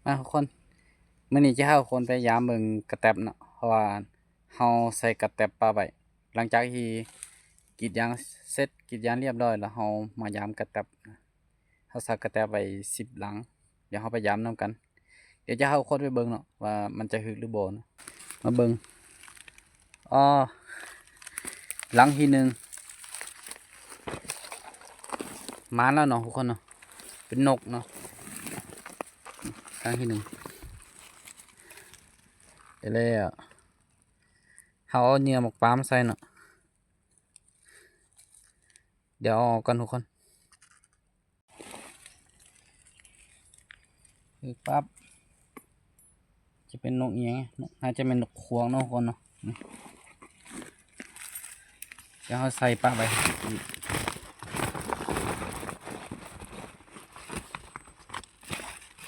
ມາທຸກຄົນ, ມື້ນີ້ຈະພາທຸກຄົນໄປຢາມເບິ່ງກະແຕັບເນາະ, ເພາະວ່າເຮົາໃສ່ກະແຕັບປະໄວ້. ຫຼັງຈາກທີ່ກຣີດຢາງເສັດ, ກຣີດຢາງລຽບຮ້ອຍແລ້ວ, ເຮົາມາຢາມກະແຕັບ. ເຮົາໃສ່ກະແຕັບໄວ້ສິບຫຼັງ, ດຽວເຮົາໄປຢາມນຳກັນ. ດຽວຈະພາທຸກຄົນໄປເບິ່ງເນາະ ວ່າມັນຈະຮຶກຫຼືບໍ່ເນາະ. ມາເບິ່ງ. ອໍ ຫຼັງທີໜຶ່ງ ມາແລ້ວເນາະທຸກຄົນເນາະ, ເປັນນົກເນາະ. ຄັ້ງທີໜຶ່ງ ໄດ້ແລ້ວ. ເຮົາເອົາເຫຍື່ອໝາກປາມໃສ່ເນາະ. ດຽວເອົາອອກກ່ອນທຸກຄົນ. ຄືປັບ ຈະເປັນນົກອີ່ຫຍັງ, ນົກ ໜ້າຈະແມ່ນນົກຂວາງເນາະທຸກຄົນເນາະ. ນີ້ ດຽວເຮົາໃສ່ປະໄວ້.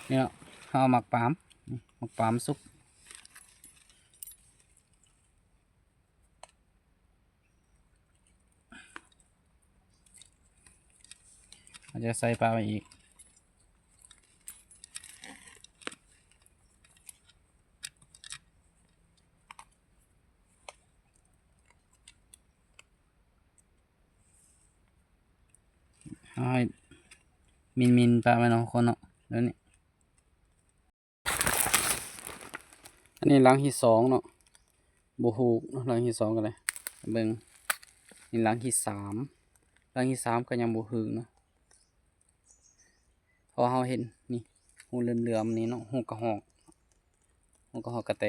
ນີ້ເນາະ, ເຮົາເອົາໝາກປາມ, ນີ້ ໝາກປາມສຸກ. ເຮົາຈະໃສ່ປະໄວ້ອີກ. ເຮົາໃຫ້ມິນໆປະໄວ້ເນາະທຸກຄົນເນາະ, ແບບນີ້. ອັນນີ້ຫຼັງທີສອງເນາະ, ບໍ່ຮຶກເນາະ ຫຼັງທີສອງກໍໄດ້. ເບິ່ງ ນີ້ຫຼັງທີສາມ, ຫຼັງທີສາມກໍຍັງບໍ່ຮຶກເນາະ, ເພາະເຮົາເຫັນນີ້ ຮູເຫຼືອມໆນີ້ເນາະ, ຮູກະຮອກ, ຮູກະຮອກກະແຕ.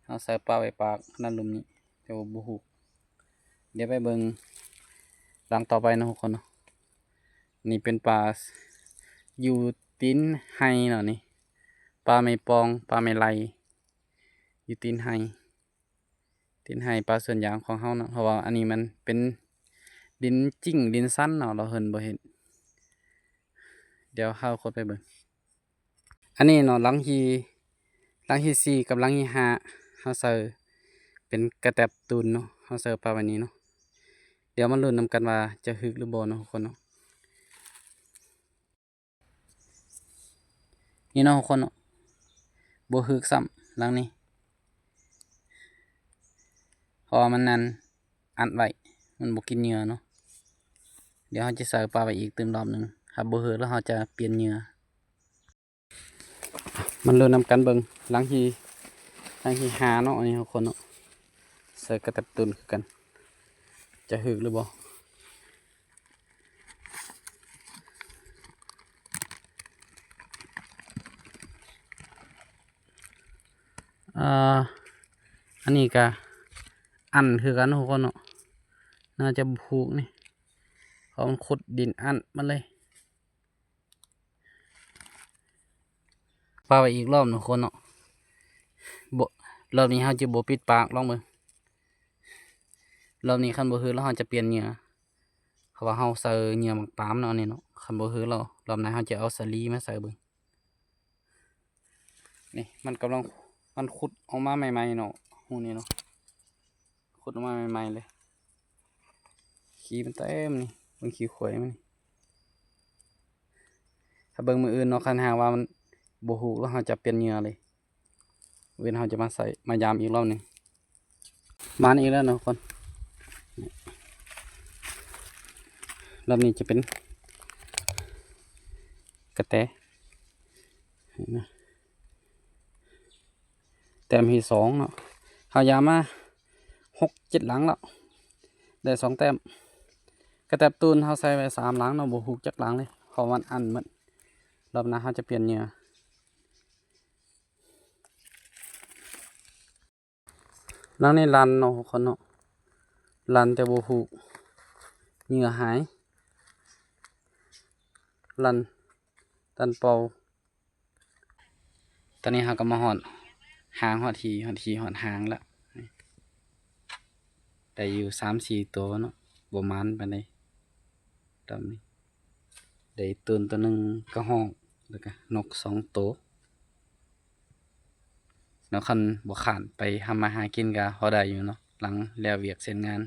ເຮົາໃສ່ປະໄວ້ປາກຂະໜາດລຸ່ມນີ້ ແຕ່ວ່າບໍ່ຮຶກ. ດຽວໄປເບິ່ງຫຼັງຕໍ່ໄປເນາະທຸກຄົນເນາະ. ນີ້ເປັນປາຢູ່ຕີນໄຮ່ເນາະ, ນີ້ປາແມ່ປອງ ປາແມ່ໄລ ຢູ່ຕີນໄຮ່, ຕີນໄຮ່ປາສວນຢາງຂອງເຮົາເນາະ. ເພາະວ່າອັນນີ້ມັນເປັນດິນຈິ້ງ ດິນຊັນເນາະ, ລາວເພິ່ນບໍ່ເຮັດ. ດຽວເຮົາຄົດໄປເບິ່ງ. ອັນນີ້ເນາະ ຫຼັງທີ ຫຼັງທີສີ່ກັບຫຼັງທີຫ້າ ເຮົາໃສ່ເປັນກະແຕັບຕູນເນາະ, ເຮົາໃສ່ປະໄວ້ນີ້ເນາະ. ດຽວມາລຸ້ນນຳກັນວ່າຈະຮຶກຫຼືບໍ່ເນາະທຸກຄົນເນາະ. ນີ້ເນາະທຸກຄົນເນາະ, ບໍ່ຮຶກຊ້ຳຫຼັງນີ້ ເພາະວ່າມັນນັ້ນອັດໄວ້, ມັນບໍ່ກິນເຫຍື່ອເນາະ. ດຽວເຮົາຈະໃສ່ປະໄວ້ອີກຕື່ມລອບໜຶ່ງ, ຖ້າບໍ່ຮຶກແລ້ວເຮົາຈະປ່ຽນເຫຍື່ອ. ມາລຸ້ນນຳກັນເບິ່ງຫຼັງທີ ຫຼັງທີຫ້າເນາະ, ອັນນີ້ທຸກຄົນເນາະ, ໃສ່ກະແຕັບຕູນຄືກັນ, ຈະຮຶກຫຼືບໍ່. ເອີ ອັນນີ້ກະອັນຄືກັນເນາະທຸກຄົນເນາະ, ໜ້າຈະບໍ່ຮຶກນີ້ ເພາະມັນຂຸດດິນອັດໝົດເລີຍ. ປະໄວ້ອີກລອບໜຶ່ງທຸກຄົນເນາະ, ບໍ່ ລອບນີ້ເຮົາຈະບໍ່ປິດປາກ, ລອງເບິ່ງ. ລອບນີ້ຄັນບໍ່ຮຶກແລ້ວເຮົາຈະປ່ຽນເຫຍື່ອ, ເພາະວ່າເຮົາໃສ່ເຫຍື່ອໝາກປາມເນາະ ອັນນີ້ເນາະ. ຄັນບໍ່ຮຶກແລ້ວ ລອບໜ້າເຮົາຈະເອົາສາລີມາໃສ່ເບິ່ງ. ນີ້ມັນກຳລັງ ມັນຂຸດອອກມາໃໝ່ໆເນາະ, ຮູນີ້ເນາະ, ຂຸດອອກມາໃໝ່ໆເລີຍ. ຂີ້ມັນເຕັມນີ້, ເບິ່ງຂີ້ຄວາຍມັນນີ້. ຖ້າເບິ່ງມື້ອື່ນເນາະ, ຄັນຫາກວ່າມັນບໍ່ຮຶກແລ້ວ ເຮົາຈະປ່ຽນເຫຍື່ອເລີຍ. ມື້ອື່ນເຮົາຈະມາໃສ່ ມາຢາມອີກລອບໜຶ່ງ. ມາອີກແລ້ວເນາະທຸກຄົນ, ລອບນີ້ຈະເປັນກະແຕ ເຫັນນະ. ແຕ້ມທີສອງເນາະ, ເຮົາຢາມມາຫົກເຈັດຫຼັງແລ້ວ, ໄດ້ສອງແຕ້ມ. ກະແຕັບຕູນເຮົາໃສ່ໄວ້ສາມຫຼັງເນາະ, ບໍ່ຮຶກຈັກຫຼັງເລີຍ ເພາະມັນອັນໝົດ. ລອບໜ້າເຮົາຈະປ່ຽນເຫຍື່ອ. ຫຼັງນີ້ລັນເນາະທຸກຄົນເນາະ, ລັນແຕ່ບໍ່ຮຶກ, ເຫຍື່ອຫາຍ, ລັນ ຕັນເປົ່າ. ຕອນນີ້ເຮົາກໍມາຮອດຫາງ ຮອດທີ່ ຮອດທີ່ ຮອດຫາງລະ. ໄດ້ຢູ່ສາມສີ່ໂຕເນາະ, ບໍ່ໝານປານໃດ. ຕອນນີ້ໄດ້ຕູນໂຕໜຶ່ງ ກະຮອກ ແລ້ວກະນົກສອງໂຕເນາະ. ຄັນບໍ່ຂານໄປທຳມາຫາກິນກະພໍໄດ້ຢູ່ເນາະ, ຫຼັງແລ້ວວຽກເສັດງານ.